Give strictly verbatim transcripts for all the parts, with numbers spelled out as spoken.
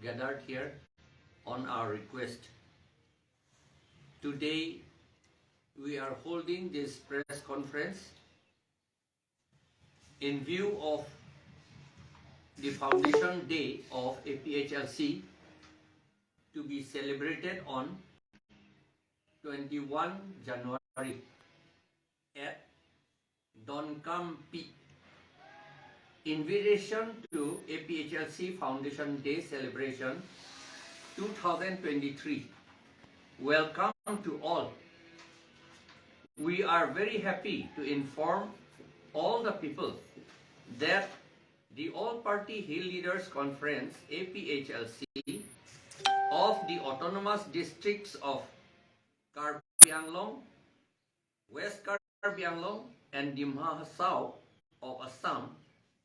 gathered here on our request. Today, we are holding this press conference in view of the foundation day of A P H L C to be celebrated on twenty-one January at Donkampi. Invitation to A P H L C Foundation Day celebration two thousand twenty-three. Welcome to all. We are very happy to inform all the people that the All Party Hill Leaders Conference, A P H L C, of the Autonomous Districts of Karbi Anglong, West Karbi Anglong and Dima Hasao of Assam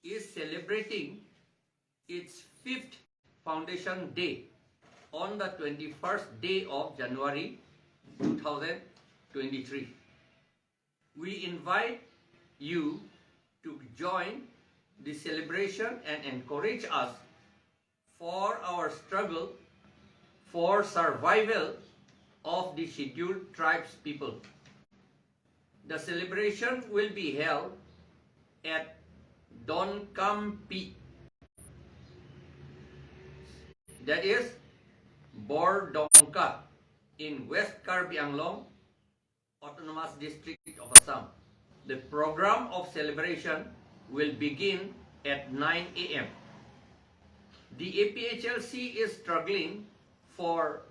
is celebrating its fifth foundation day on the twenty-first day of January two thousand twenty-three. We invite you to join the celebration and encourage us for our struggle for survival of the scheduled tribes people. The celebration will be held at Donkampi, that is Bordongka, in West Karbi Anglong Autonomous District of Assam. The program of celebration will begin at nine a m. The A P H L C is struggling for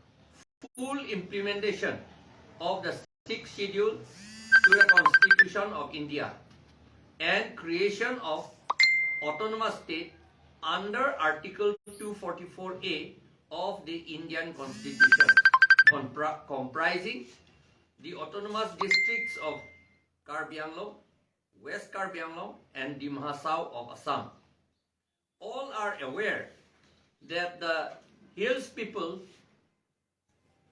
full implementation of the Sixth Schedule to the Constitution of India and creation of autonomous state under Article two forty-four A of the Indian Constitution, compri- comprising the autonomous districts of Karbi Anglong, West Karbi Anglong, and Dima Hasao of Assam. All are aware that the hills people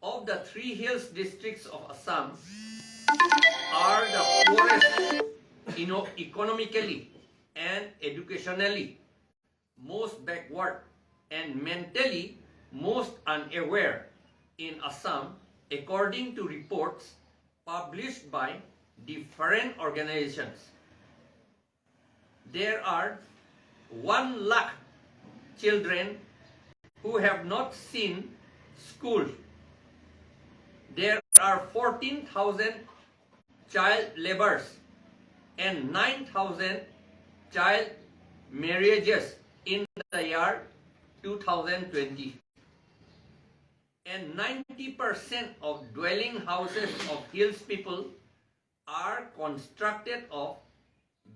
of the three hills districts of Assam are the poorest, you know, economically and educationally most backward and mentally most unaware in Assam, according to reports published by different organizations. There are one lakh children who have not seen school. There are fourteen thousand child labors and nine thousand child marriages in the year two thousand twenty. And ninety percent of dwelling houses of hills people are constructed of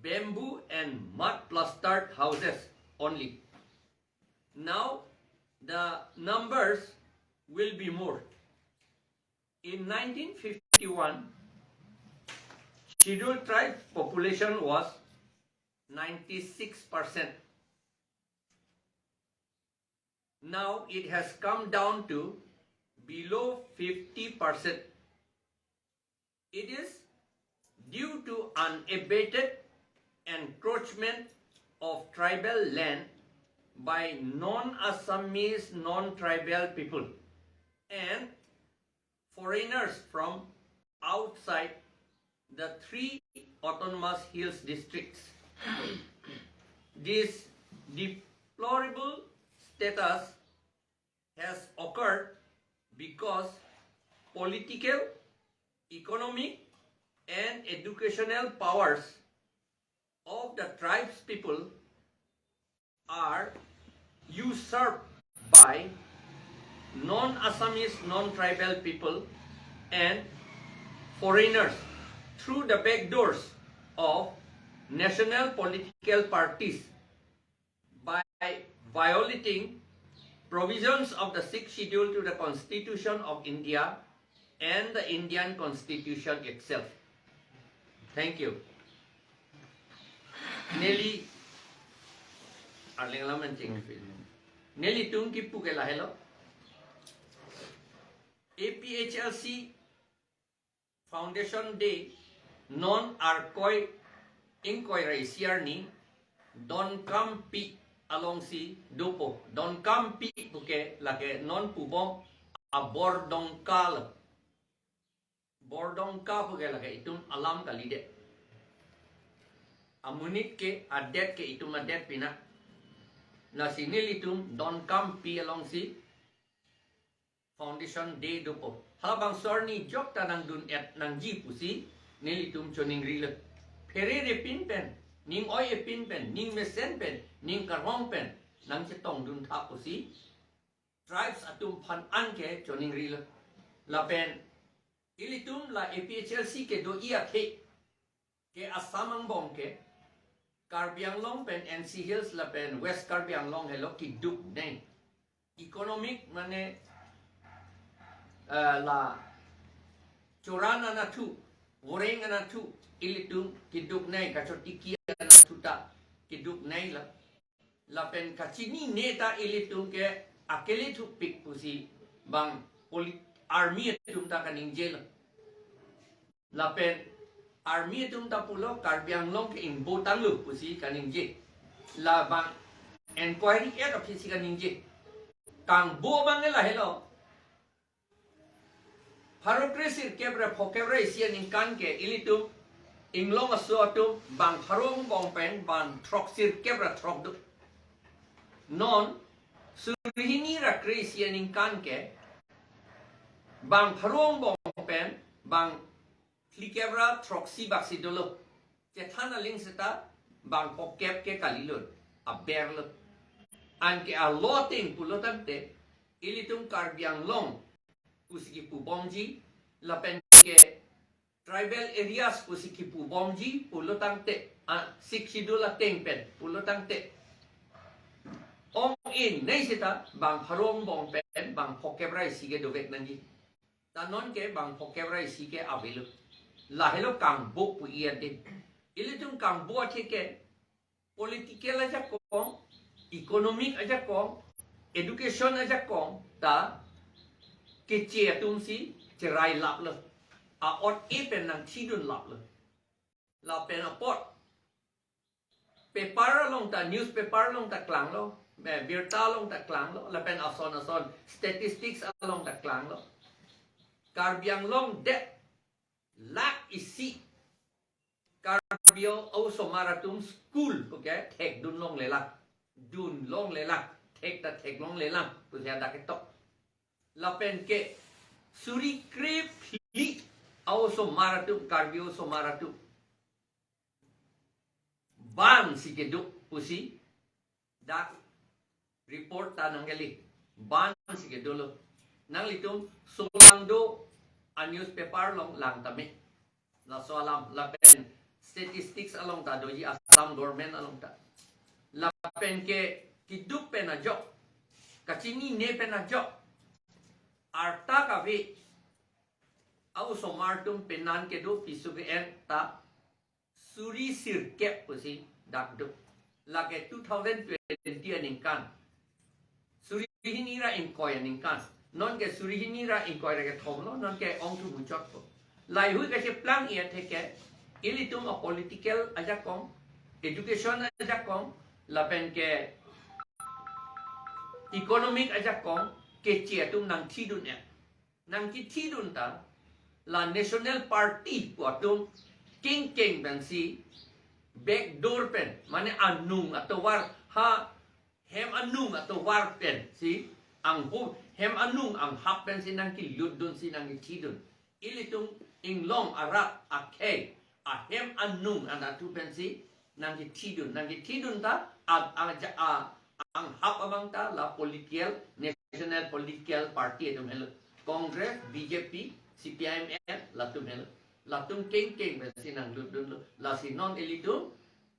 bamboo and mud plastered houses only. Now the numbers will be more. In nineteen fifty-one, Scheduled Tribe population was ninety-six percent. Now it has come down to below fifty percent. It is due to unabated encroachment of tribal land by non-Assamese, non-tribal people and foreigners from outside the three autonomous hills districts. This deplorable status has occurred because political, economic, and educational powers of the tribes people are usurped by non-Assamese, non-tribal people and foreigners through the back doors of national political parties by violating provisions of the Sixth Schedule to the Constitution of India and the Indian Constitution itself. Thank you. Neli arling laman ching. Nelitum kipu ke lahelo. A P H L C Foundation Day non Arkoi ingkoi ra isi arni Donkampi alongsi dopo. Donkampi puke lake non pubom abordongka lo. Bordongka puke lake itum alam kalidet. Amonit ke adet ke itum adet pina. Lasi nelitum Donkampi alongsi Foundation Day dopo. Halabangso arni jokta nangdun-et nangji pusi nelitum choningrilo. Pherere pin pen, ning oi-e pin pen, ning mesen pen, ning karong pen nangchetongdun tha pusi tribes atum aphan anke choningrilo. Lapen ilitum la A P H L C kedo-i athe ke Assam angbong ke Karbi Anglong pen N C Hills lapen West Karbi Anglong helo kiduknei. Economic mane, eh, la choran anatthu, voreng anatthu, ilitum kiduknei, kachotiki anatthu ta kiduknei la. Lapen kachinine ta ilitum ke akele thupik pusi bang poli-, army atum ta kaningjelo. Lapen army atum ta pulo Karbi Anglong ke ingbotanglo pusi kaningje. Labang inquiry et aphisi kaningje. Kangbo abang ke lahelo. Pharo kre sirkep ra phokep ra isi aningkan ke ilitum Inglong aso atum bang pharo angbong pen bang throk sirkep ra throk do. Non suri hini ra kre isi aningkan ke bang pharo angbong pen bang phlikep ra throksi baksi dolo. Chethan aling seta bang phokep ke kalilo, aberlo. Anke alo ateng pulo tangte ilitum Karbi Anglong pusi kipubomji lapen ke tribal areas pusi kipubomji pulo tangte, ah, Sixth Schedule ateng pen pulo tangte ong-e nei seta bang pharo angbong pen bang phokep ra isi ke dovek nangji. Ta non ke bang phokep ra isi ke avelo. Lahelo kangbo pu-i adim. Ilitum kangbo athe ke political ajakong, economic ajakong, education ajakong ta keche atumsi cherai laplo. A-ot-e pen nangthidun laplo. Lapen apot paper along ta, newspaper along ta klanglo, eh, birta along ta klanglo, lapen ason ason statistics along ta klanglo. Karbi Anglong det lakh isi Karbi aosomar atum school puke thekdun longlelang, dun longlelang, thek ta theklonglelang pusi hadak ketok. Lapen ke suri kre phli aosomar atum, Karbi aosomar atum ban si kedo pusi dak report ta nangkele, ban si kedolo. Nanglitum solangdo a-newspaper along lang tame. Laso alam lapen statistics along ta doji, Assam government along ta. Lapen ke kiduk pen ajok, kachinine pen ajok, arta kave aosomar atum penan kedo piso ke-en ta suri sirkep pusi dak do. Lake two thousand twenty aningkan, suri hini ra ingkoi aningkan. Non ke suri hini ra ingkoi ra kethom lo, non ke ong thu muchot po. Laheihui kacheplang-i athe ke ilitum a-political ajakong, education ajakong, lapen ke economic ajakong keche atum nangthidun-et. Nangkithidun ta la National Party pu atum kengkeng pensi backdoor pen, mane anung atovar, ha hem anung atovar pensi, angho hem anung anghap pensi nangkilutdunsi nangkithidun. Ilitum Inglong arat akhei ahem anung anatthu pensi nangkithidun, nangkithidun ta a, a, a, anghap abang ta la political, national political party atum helo. Congress, B J P, C P I M M latum helo. Latum kengkeng pensi nanglutdunlo. Lasi non ilitum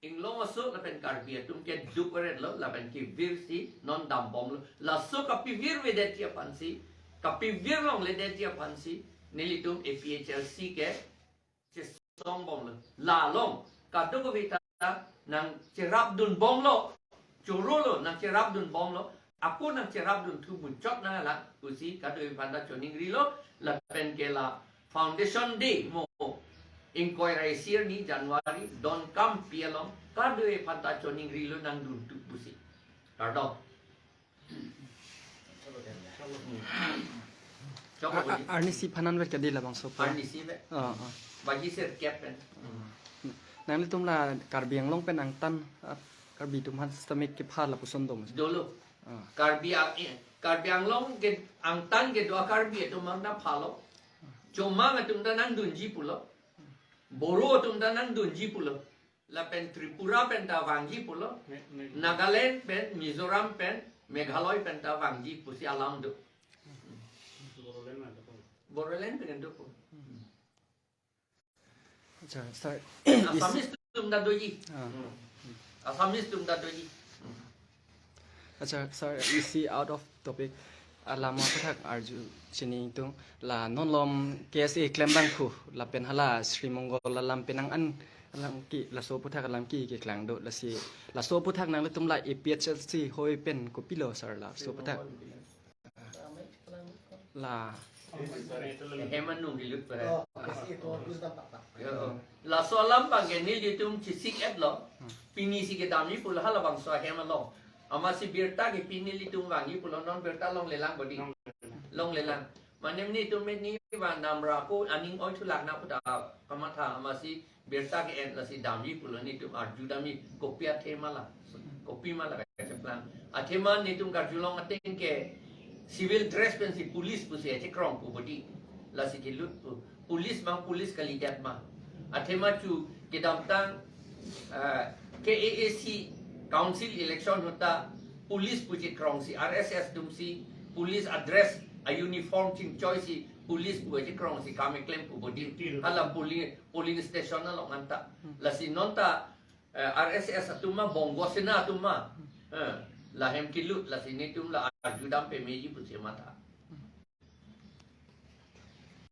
Inglong aso lapen Karbi atum keduk-eret lo, lapen kevirsi non dambomlo. Laso kapivir vedetji aphansi, kapivir longledetji aphansi nelitum A P H L C ke chesongbomlo. La along kadokave ta nangcherapdunbomlo, chorolo, nangcherapdunbomlo, ako nangcherapdun thu muchot nanglang pusi kadokave aphan ta choningrilo. Lapen ke la Foundation Day mo ingkoi ra isi arni January, Donkampi along kadokave aphan ta choningrilo nangdun thu pusi. Kardom. Chok A- a- bodi. Arnisi aphan anvet kadi labangso po. Arnisi be. Ah, ah. Baji sirkep pen. Nanglitum la Karbi Anglong pen angtan, ah, Karbi atum aphan systemic kepha lapuson dom. Dolo. Ah. Karbi Ang-, eh, Karbi Anglong ke angtan kedo Karbi atum angtan phalo. Chomang atum ta nangdunji pulo. Boro atum ta nangdunji pulo. Lapen Tripura pen ta vangji pulo. Me-, me- Nagaland pen, Mizoram pen, Meghalaya pen ta vangji pusi alam do. Bodoland ma do po. Bodoland pen do po. Acha, sir. Assamese atum ta doji. Ah. Assamese atum ta doji. Acha, sir, isi out of topic. Alam aputhak arju chini tung la non malom K S A klembang khu lapen hala Sri Mongol alam penang an alam ke laso aputhak alam ke keklang do, lasi laso aputhak nanglitum la A P H L C hoi pen kopilo sir laso aputhak? La. Hem anung dilut pa. Oh, isi ko, isi tampak, pak. Yo. Laso alam abang ke nelitum chesik-et lo. Hmm. Pini si kedamji pulo halabangso ahem along. Amatsi birta ke pini nelitum vangji pulo, non birta longlelang bodi. Longlelang. Mane nelitum me ni vang namra ko aning oi thulak na puta kamatha, amatsi birta ke-en lasi damji pulo, nelitum arju damji kopi athema la. Kopi ma la kacheplang. Athema nelitum karjulong ateng ke civil dress pensi police pusi chekrong pu bodi. Lasi kelut pu. Police ma police kalidet ma. Athema chu kedamtang, eh, K A A C council election ahut ta police pu chekrongsi, R S S atumsi police adress a uniform chingchoisi police pu chekrongsi kam keklem pu bodi. Hala polling, polling station along anta. Lasi non ta, eh, R S S atum ma, Bongo Sena atum ma, eh, lahem kelut, lasi nelitum la arju dam pameji pusi matha.